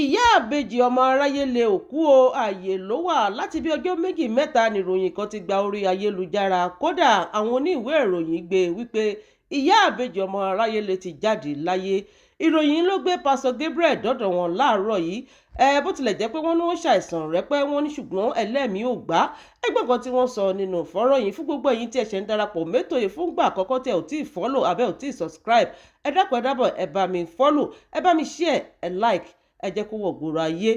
Ìyá àbèjì ọmọ aráyé lè kú o, ààyè ló wà. Láti bí ọjọ́ méjì mẹ́ta nìròyìn kan ti gba orí ayélujára. Kódà àwọn oníwèé ìròyìn gbé wípé ìyá àbèjì ọmọ aráyé lè ti jáde láyé. Ìròyìn ló gbé Pásọ Gabriel dọ́dọ̀ wọn láàárọ̀ yìí. Ẹ bó tilẹ̀ jẹ́ pé wọ́n ní wọ́n ṣàìsàn rẹ́pẹ́, wọ́n ní ṣùgbọ́n ẹlẹ́mìí ò gbà. Ẹgbẹ́ kan tí wọ́n sọ nínú fọ́nrán yìí. Fún gbogbo ẹ̀yin tí ẹ ṣẹ̀ ń darapọ̀ mẹ́tò yìí fúngbà àkọ́kọ́, tí ẹ ò tí ì follow àbẹ́ ò tí ì subscribe, ẹ dákun, ẹ dábọ̀, ẹ bá mi follow, ẹ bá mi share, ẹ like, ẹ jẹ́ kó wọ̀ gbòòrò ayé.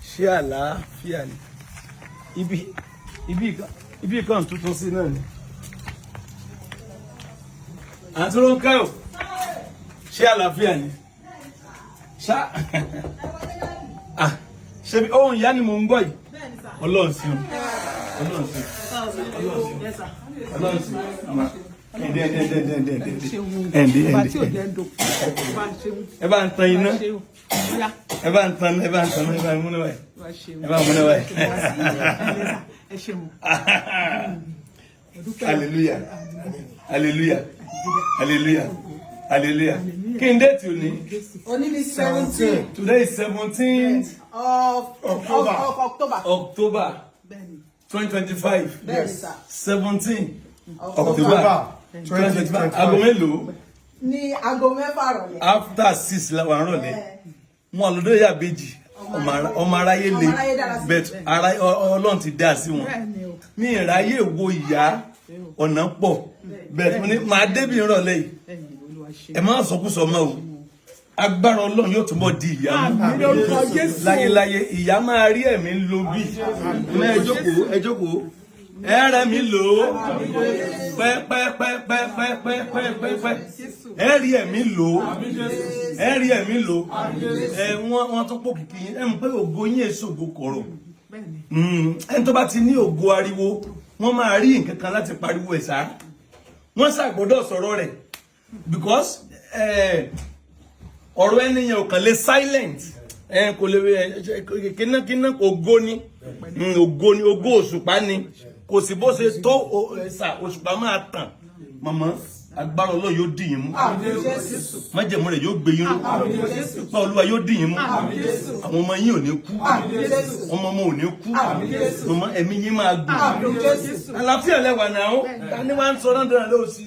Ṣé àlàáfíà ni? Ibi kan tuntun sí náà ni. Àǹtí Rónkẹ́ o, ṣé àlàáfíà ni? Ṣá ah, ṣe bí ohun ìyá ni mò ń gbọ́ yìí. Ọlọ́run sí o, Ọlọ́run sí o, Ọlọ́run sí o, Ọlọ́run sí o. Ẹ̀ǹdẹ̀ ẹ̀ǹdẹ̀ ẹ̀ǹdẹ̀ ẹ̀ǹdẹ̀ ẹ̀ǹdẹ̀ ẹ̀ǹdẹ̀ ẹ̀ǹdẹ̀. Ẹ bá ń tan iná, ẹ bá ń tan, ẹ bá ń tan, ẹ bá ń múná báyìí, ẹ bá ń múná báyìí. Hallelujah, hallelujah, hallelujah, hallelujah. Kí n date òní? Òní ní 17 Today is 17th of October. Of October. October Bẹ́ẹ̀ni. 2025. Bẹ́ẹ̀ni sà. 17 October. October 2025. Aago mélòó? Ní aago 6 rọ̀lẹ́. After 6 la wà ń rọ̀lẹ́. Wọn lọ́dọ̀ ìyá àbèjì ọmọ aráyé le Ọmọ aráyé dára sí. But ara Ọlọ́run ti dá sí wọn. Mi ìráyè wo ìyá, ọ̀nà pọ̀, but mo ní màá débi ìrọ̀lẹ́ yìí. Ẹ má sọkúsọ mọ́ o. Agbára Ọlọ́run yóò túbọ̀ di ìyá mú láyéláyé. Ìyá máa rí ẹ̀mí lo bí. Ẹ jókòó, ẹ jókòó, ẹ rẹ̀ mi lò ó pẹ́pẹ́pẹ́pẹ́pẹ́pẹ́pẹ́. Ẹ rí ẹ̀mí lò ó, ẹ rí ẹ̀mí lò ó. Ẹ wọ́n tún pò kìkì yín. Ẹ mọ̀ pé ògo yín èso ògo kọ̀rọ̀. Ẹni tó bá ti ní ògo ariwo, wọ́n máa rí nǹkan kan láti pariwo ẹ̀ sá. Wọ́n ṣàgbọ́dọ̀ sọ̀rọ̀ rẹ̀ because ọ̀rọ̀ ẹni yẹn ò kàn lè silent. Kò lè kíná kíná. Ògo ni, ògo ni, ògo òṣùpá ni. Kò sí bó ṣe tó ṣà, òṣùpá máa tàn. Màmá, agbára Ọlọ́run yóò dì yín mú, májẹ̀mú rẹ̀ yóò gbé yín ró pa. Olúwa yóò dì yín mú. Àwọn ọmọ yín ò ní kú, ọmọ ọmọ ò ní kú. Màmá, ẹ̀mí yín máa gùn. Àlàáfíà lẹ́wà náà. Ta ni wàá ń sọ náà dára lóò sí?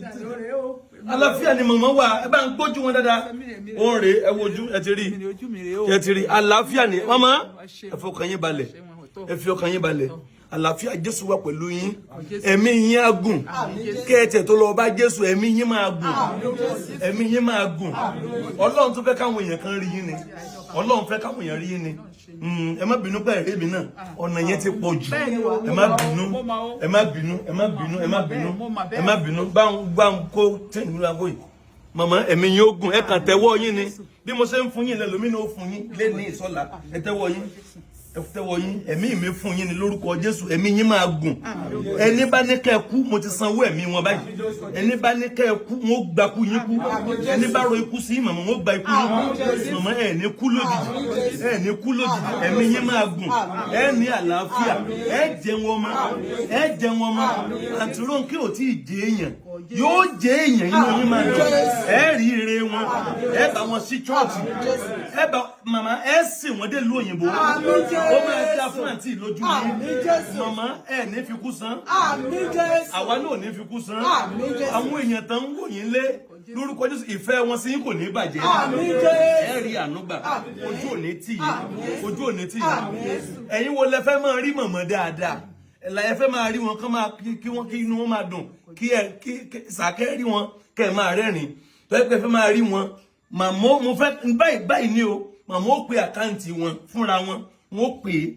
Àlàáfíà ni màmá wà. Ẹ bá ń gbójú wọn dáadáa. Ó ń rèé, ẹ wojú, ẹ ti rí, ẹ ti rí. Àlàáfíà ni màmá. Ẹ fọkàn yín balẹ̀, ẹ fi ọkàn yín balẹ̀. Àlàáfíà Jésù wà pẹ̀lú yín. Ẹ̀mí yín á gùn. Kẹ́ ẹ tẹ̀ tó lọ bá Jésù, ẹ̀mí yín máa gùn, ẹ̀mí yín máa gùn. Ọlọ́run tó fẹ́ káwọn èèyàn kan rí yín ni. Ọlọ́run fẹ́ káwọn èèyàn rí yín ni. Ẹ má bínú pé ẹ̀rí mi náà, ọ̀nà yẹn ti pọ̀ jù. Ẹ má bínú, ẹ má bínú, ẹ má bínú, ẹ má bínú, ẹ má bínú. Báwọn báwọn kó tẹ̀yìn nílùú àgọ́ yìí. Màmá, ẹ̀mí yín ó gùn. Ẹ kàn tẹ́wọ́ yín ni. Bí mo ṣe ń fún yín lẹ́lòmínú ó fún yín lé ní ìsọ̀la. Ẹ tẹ́wọ́ yín, ẹ tẹ́wọ́ yín. Ẹ̀mí mi fún yín ni lórúkọ Jésù. Ẹ̀mí yín máa gùn. Ẹni bá ní kẹ́ ẹ kú, mo ti sanwó ẹ̀mí wọn báyìí. Ẹni bá ní kẹ́ ẹ kú, wọn ó gba kú yín kú. Ẹni bá ro ikú sí màmá, wọn ó gba ikú yín kú. Màmá, ẹ̀ ní kú lójijì, ẹ̀ ní kú lójijì. Ẹ̀mí yín máa gùn. Ẹ̀ ní àlàáfíà. Ẹ̀ jẹun ọmọ, ẹ̀ jẹun ọmọ. Àǹtí Rónkẹ́ ò tí ì jẹ èèyàn, yóò jẹ èèyàn. Inú yín máa dùn. Ẹ rí ire wọn. Ẹ bá wọn sí chọ́ọ̀chì. Ẹ bá màmá, ẹ sìn wọ́n dé ìlú òyìnbó. Ó máa dá fún àǹtí lójú yín. Màmá, ẹ ní fi kú san. Àwa náà ò ní fi kú san. Àwọn èèyàn tán ń wò yín lé lórúkọ Jésù, ìfẹ́ wọn sí yín kò ní bàjẹ́. Ẹ rí àánú gbà. Ojú ò ní tì yín, ojú ò ní tì yín. Ẹ̀yin wo lẹ fẹ́ máa rí màmá dáadáa? Ẹ fẹ́ máa rí wọn kán máa kí wọ́n, kí inú wọn máa dùn, kí ẹ kí sàkẹ́ rí wọn kẹ́ ẹ máa rẹ́rìn. Tọ́jú pé ẹ fẹ́ máa rí wọn, màmá, mo fẹ́ báyìí báyìí ni o. Màmá ó pe account wọn fúnra wọn, wọn ó pè é.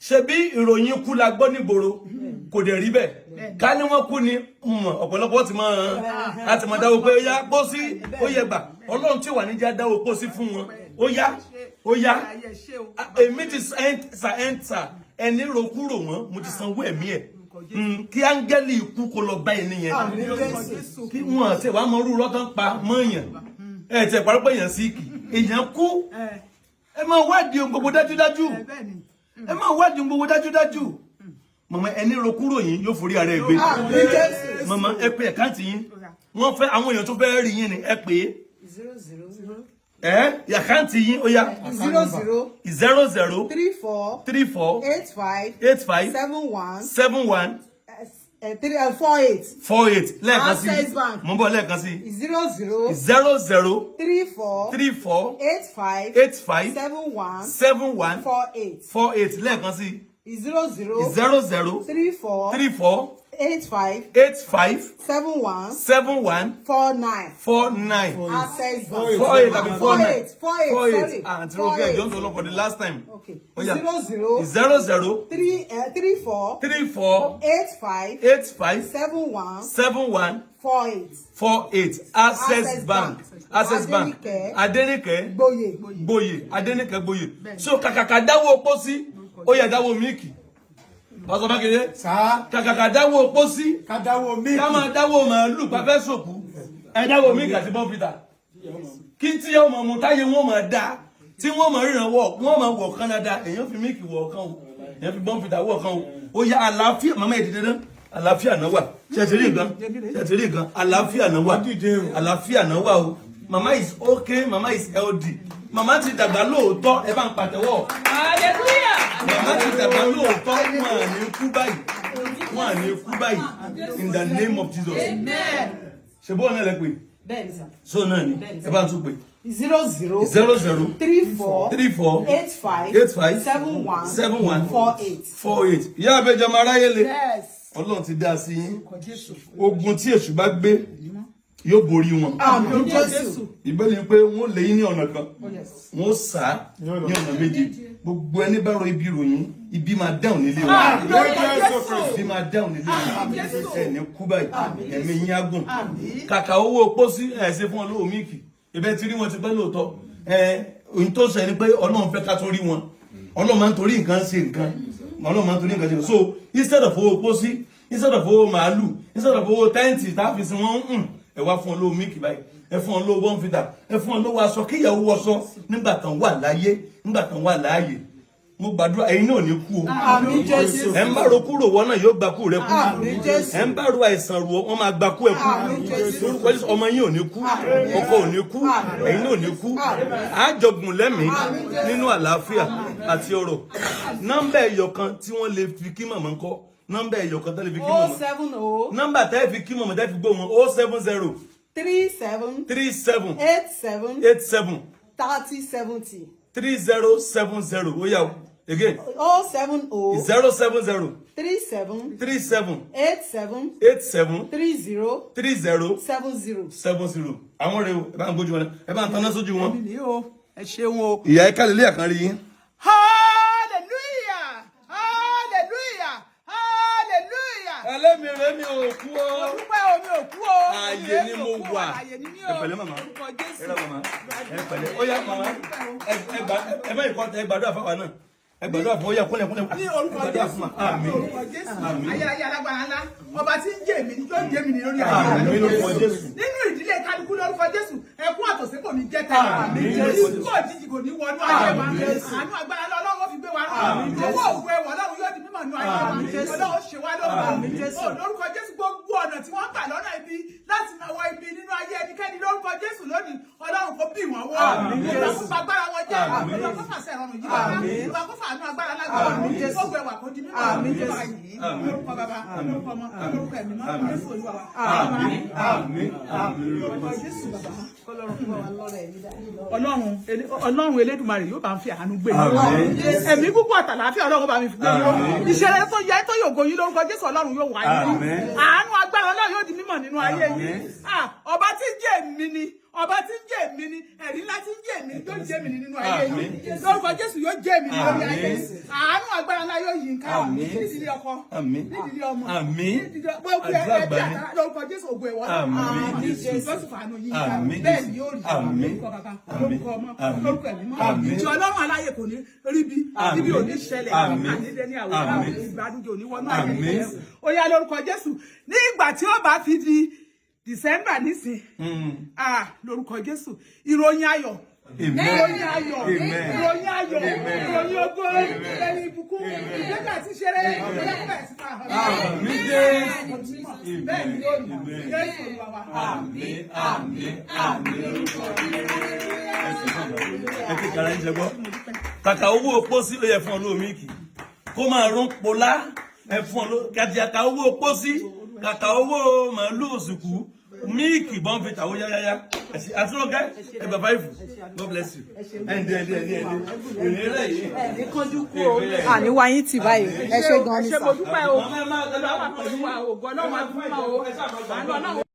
Ṣebí ìròyìn ikú la gbọ́ nígboro, kò dẹ̀ rí bẹ́ẹ̀. Ká ní wọ́n kú ni, mọ̀ ọ̀pọ̀lọpọ̀ ti mọ̀ láti mọ̀ dáwọ́ pé ó yá pósí, ó yẹ gbà. Ọlọ́run tí wà níjà dáwọ́ pósí fún wọn. Ó yá, ó yá. Èmi ti sa ẹ́ńtà ẹni ro kúrò wọn, mo ti sanwó ẹ̀mí ẹ̀. Kí áńgẹ́lì ikú kó lọ bá ẹni yẹn, kí wọn àti ìwà mọ orú rọ́tán pa mọ́ọ̀yàn. Ẹ̀ tẹ̀ parí pé èèyàn síìkì, èèyàn kú. Ẹ máa wádìí ohun gbogbo dájúdájú. Ẹ máa wádìí gbogbo dájúdájú. Màmá, ẹni ro kúrò yín yóò forí ara ẹ gbé. Àmín Jésù. Màmá, ẹ pé account yín. Wọ́n fẹ́ àwọn èèyàn tó fẹ́ rí yín ni ẹ pè é. 00. Ẹ account yín, ó yá. 00. 00. 34. 34. 85. 85. 71. 71. 3, 48. 48. Lẹ́ẹ̀kan sí. Access Bank. Mo ń bọ̀, lẹ́ẹ̀kan sí. 00. 00. 34. 34. 85. 85. 71. 71. 48. 48. Lẹ́ẹ̀kan sí. 00. 00. 34. 34. 85. 85. 71. 71. 49. 49. Access Bank. 48 àbí 49? 48, 48, 48. sorry. Àǹtí Rónkẹ́, ẹjọ́ ń sọ lọ for the last time. Okay. Ó yá. 00. 00. 3, 34. 34. 85. 85. 71. 71. 48. 48. Access Access Bank. Bank. Access Bank. Adéníkẹ́. Adéníkẹ́ Gboyè. Gboyè. Adéníkẹ́ Gboyè. So kàkàkà dáwọ́ pósí, ó yẹ dáwọ́ mílíkì. Pásọ Mákindé. Sáà. Kàkàkà dáwọ́ pósí, Ká dáwọ́ mílíkì. ká máa dáwọ́ màálù pàfẹ́ sòkú, ẹ dáwọ́ mílíkì àti Bournvita kí tí yóò máa mu táyé wọn máa dá tí wọ́n máa ríran wọ̀, wọ́n máa wọ̀ kán dáadáa. Èèyàn fi mílíkì wọ̀ kan o, èèyàn fi Bournvita wọ̀ kan o. Ó yá, àlàáfíà. Màmá ẹ̀ dídé náà, àlàáfíà náà wà. Ṣètìlí gan, ṣètìlí gan, àlàáfíà náà wà. Dìde o. Àlàáfíà náà wà o. Mama is okay, mama is healthy. Mama ti dàgbà lóòótọ́, ẹ bá ń pàtẹ́wọ́. Hallelujah. Màmá ti dàgbà lóòótọ́, wọn à ní kú báyìí, wọn à ní kú báyìí, in the name of Jesus. Ṣe bọ́ọ̀ náà lẹ pè? Bẹ́ẹ̀ni sà. So náà ni ẹ bá tún pè. 00. 00. 34. 34. 85. 85. 71. 71. 48. 48. Ìyá àbẹjọ ọmọ aráyé le. Yes. Ọlọ́run ti dá sí yín. Ogun tí èṣù bá gbé yóò borí wọn. Àmín Jésù. Ìbéèrè pé wọ́n lé yín ní ọ̀nà kan, wọ́n sá ní ọ̀nà méje. Gbogbo ẹni bá ro ibi ròyìn, ibi máa dáhùn nílé wọn, ibi máa dáhùn nílé wọn. Ẹ ní kú báyìí, ẹ̀mí yín á gùn. Kàkà owó pósí, ẹ̀ ṣe fún wọn lówó míìkì. Ìbẹ́ ti rí wọn ti pẹ́ lóòótọ́. Ẹ ohun tó sọ ẹni pé Ọlọ́run fẹ́ ká tó rí wọn. Ọlọ́run máa ń torí nǹkan ṣe nǹkan, Ọlọ́run máa ń torí nǹkan ṣe nǹkan. So instead of owó pósí, instead of owó màálù, instead of owó tent tá a fi sin wọn, ẹ wá fún ọ lówó míìkì báyìí, ẹ fún ọ lówó Bournvita, ẹ fún ọ lówó aṣọ kíyàwó wọṣọ nígbà tán wà láyé, nígbà tán wà láàyè. Mo gbàdúrà, ẹ̀yin náà ò ní kú o. Àmín Jésù. Ẹ ń bá ro kúrò, wọn náà yóò gba kú rẹ kú. Àmín Jésù. Ẹ ń bá ro àìsàn ro, wọn máa gba kú ẹ kú. Àmín Jésù. Lórúkọ Jésù, ọmọ yín ò ní kú, ọkọ ò ní kú, ẹ̀yin náà ò ní kú. Àjọgùn lẹ́mìí nínú àlàáfíà àti ọrọ̀. Nọ́mbà ẹyọ kan tí wọ́n lè fi kí màmá ńkọ́? Nọ́mbà ẹyọ kan tó lè fi kí O màmá. 70. Nọ́mbà tẹ́ fi kí màmá, tẹ́ fi gbọ́ wọn: 070. 37. 37. 87. 87. 30 70. 3070. Ó yá o, again. 070. 070. 37. 37. 87. 87. 30. 30. 70. 70. Àwọn rèé o, ẹ bá ń gbójú wọn, ẹ bá ń taná sójú wọn. Ní o, ẹ ṣeun o. Ìyá, ẹ kálẹ̀ lé àkànrí yín. Hallelujah, hallelujah, hallelujah. Ẹlẹ́mìí rẹ̀ mi ò kú o. Mo dúpẹ́ o, mi ò kú o. Ààyè ni mo wà. Ààyè ni mí o. Ẹ pẹ̀lẹ́ màmá. Orúkọ Jésù. Ẹ rà màmá, ẹ pẹ̀lẹ́. Ó yá màmá, ẹ gbà, ẹ bá ìkọ́, ẹ gbàdúrà fáwa náà, ẹ gbàdúrà fún. Ó yá, kúnlẹ̀ kúnlẹ̀. Ní orúkọ Ẹ gbàdúrà Jésù. fún wa. Àmín. Ní orúkọ Jésù. Àmín. Ayérayé alágbára ńlá, ọba tí ń jẹ́ èmi ni yóò jẹ́ èmi ni lórí ayé. Àmín lórúkọ Jésù. Nínú ìdílé kálukú, lórúkọ Jésù, ẹkún àtòsí kò ní jẹ́ tẹ̀lé. Àmín. Ikú òjijì kò ní wọnú ayé wa. Àánú agbára ńlá Ọlọ́run ó fi gbé wa rán. Owó ògùn ẹwà Ọlọ́run yóò di mímọ̀ nínú ayé wa. Ọlọ́run ṣe wá lógo. Ó, lórúkọ Jésù, gbogbo ọ̀nà tí wọ́n gbà lọ́nà ibi láti máa wọ ibi nínú ayé ẹnikẹ́ni, lórúkọ Jésù, lónìí Ọlọ́run kò bí wọ́n wọ́. Olúwa kó fa agbára wọn jẹ́. Olúwa kó fàṣẹ ìrọ̀rùn yìí wá. Olúwa kó fàánú agbára lágbára. Gbogbo ẹwà kó di mímọ̀ nínú ayé yìí. Lórúkọ Bàbá, lórúkọ Ọmọ, lórúkọ Ẹ̀mí mọ́, Jésù Olúwa wa. Àmín, àmín, àmín. Lórúkọ Jésù Bàbá. Kọ́lọ́run fún wa lọ́rọ̀ ẹ̀mí dájú. Ọlọ́run Elédùmarè yóò bá ń fi àánú gbé yín. Àmín. Ẹ̀mí púpọ̀ àtàlàáfíà Ọlọ́run bá mi fi gbé yín. Àmín. Ìṣẹ̀lẹ̀ tó yẹ tó yògo yín, lórúkọ Jésù, Ọlọ́run yóò wá yín. Àmín. Àánú agbára Ọlọ́run yóò di mímọ̀ nínú ayé yín. Àmín. Ah, ọba tí ń jẹ́ èmi ni, ọba tí ń jẹ́ èmi ni, ẹ̀rí ńlá tí ń jẹ́ èmi ni yóò jẹ́ èmi ni nínú ayé yín. Àmín. Lórúkọ Jésù, yóò jẹ́ èmi ni lórí ayé Àmín. yín. Àánú agbára ńlá yóò yí nǹkan. Àmín. Nídìí ọkọ, Àmín. nídìí ọmọ, Àmín. nídìí gbogbo Àdúrà ẹbí gbà ní. àtàrà, lórúkọ Jésù, ògo ẹ̀wọ̀. Àmín. Jésù fàánú yín. Àmín. Bẹ́ẹ̀ ni yóò rí. Àmín. Lórúkọ Bàbá, Àmín. lórúkọ Ọmọ, Àmín. lórúkọ Ẹ̀mí mọ́. Àmín. Ìjọ Ọlọ́run aláyè kò ní rí bí Àmín. ibi ò ní ṣẹlẹ̀. Àmín. Ànílẹ̀ ní àwòrán Àmín. ìgbàdújọ ò ní wọnú ayé Àmín. yẹn. Ó yá, lórúkọ Jésù, ní ìgbà tí ó bá fi di December nísìn, ah, lórúkọ Jésù, ìròyìn ayọ̀ Amen. Ìròyìn ayọ̀, Amen. ìròyìn ayọ̀, Amen. ìròyìn ògo, ìròyìn ìbùkún, ìgbéga àti ìṣeré, ìgbéga àti máa hàn. Àmín Jésù. Bẹ́ẹ̀ ni yóò rí. Jésù Olúwa wa. Àmín, àmín, àmín lórúkọ Jésù. Ẹ fi kàrà ń jẹ gbọ́. Kàkà owó pósí ó yẹ fún ọ lómi kì. Kó máa rún polá ẹ fún ọ ló kàkà owó pósí, kàkà owó màálù òsùkú, míìkì bọ́ǹfìtà ó yáyáyá. Àtúrọ̀kẹ́ ẹ bàbá ìfù. God bless you. Ẹ ǹdí ẹ ǹdí ẹ ǹdí ẹ ǹdí. Ìrìn rẹ̀ yìí. Àní wáyé tì báyìí, ẹ ṣé gan ni Ẹ ṣé, sà. mo dúpẹ́ o. Màmá ẹ máa Olúwa wà pẹ̀lú wa, ògo Ọlọ́run á fún wa o. Àánú Ọlọ́run.